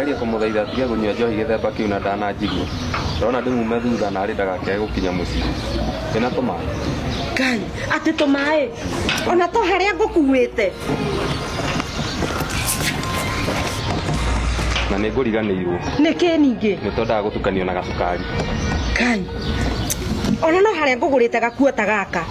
Ndageria kũmũthaitha atige kũnyua njohi gĩthemba kĩu na ndananjigua. Ndona ndĩmume thutha na arĩ ndagakĩage gũkinya mũciĩ. Ndĩna tũmaĩ. Ngai, atĩ tũmaĩ ona to harĩa ngũkuĩte. Na nĩ ngũriganĩirwo. Nĩkĩ ningĩ? Nĩ twendaga gũtukanio na gacukari. Ngai, ona no harĩa ngũgũrĩte gakuo ta gaka.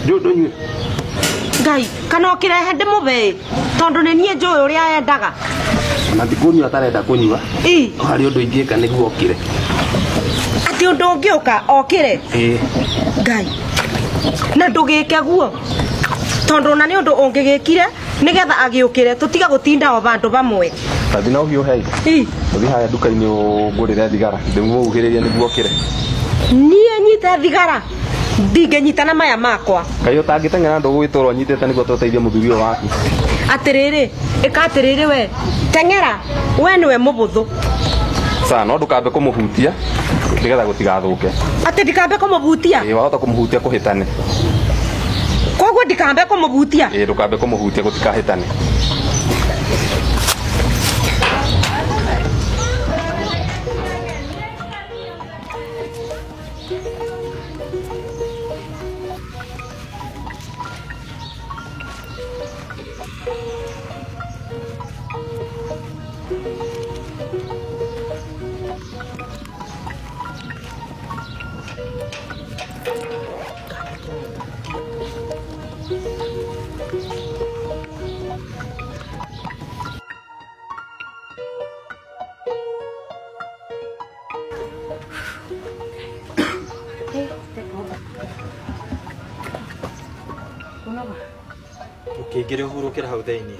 Ndũnyue. Ngai, kana ũkĩrehe ndĩmũbe tondũ nĩ niĩ njũĩ ũrĩa endaga. Na ti kũnyua atarenda kũnyua. Ĩ. No harĩ ũndũ ingĩka nĩguo okĩre. Atĩ ũndũ ũngĩũka okĩre? Ĩ. Ngai, na ndũgĩke guo tondũ ona nĩ ũndũ ũngĩgĩkire nĩgetha agĩũkĩre tũtiga gũtinda o vandũ vamwe. Tathi na ũhiũhe. Ĩ. Ũthiĩ harĩa nduka-inĩ ũngũrĩre thigara ndĩmũhuhĩrĩrie nĩguo okĩre. Niĩ nyite thigara ndingĩnyita na maya makwa. Kaĩ ũtangĩteng'era ndũgũgĩtũra ũnyitĩte nĩguo tũteithie mũthuri ũyũ waku. Atĩrĩrĩ, ĩka atĩrĩrĩ we, teng'era we nĩwe mũbũthũ. Sawa, no ndũkambe kũmũhutia nĩgetha gũtigathũke. Atĩ ndikambe kũmũhutia? Ĩ, wahota kũmũhutia kũhĩtane. Koguo ndikambe kũmũhutia? Ĩ, ndũkambe kũmũhutia gũtikahĩtane. Ũkĩingĩra ũhurũkĩra hau thĩinĩ.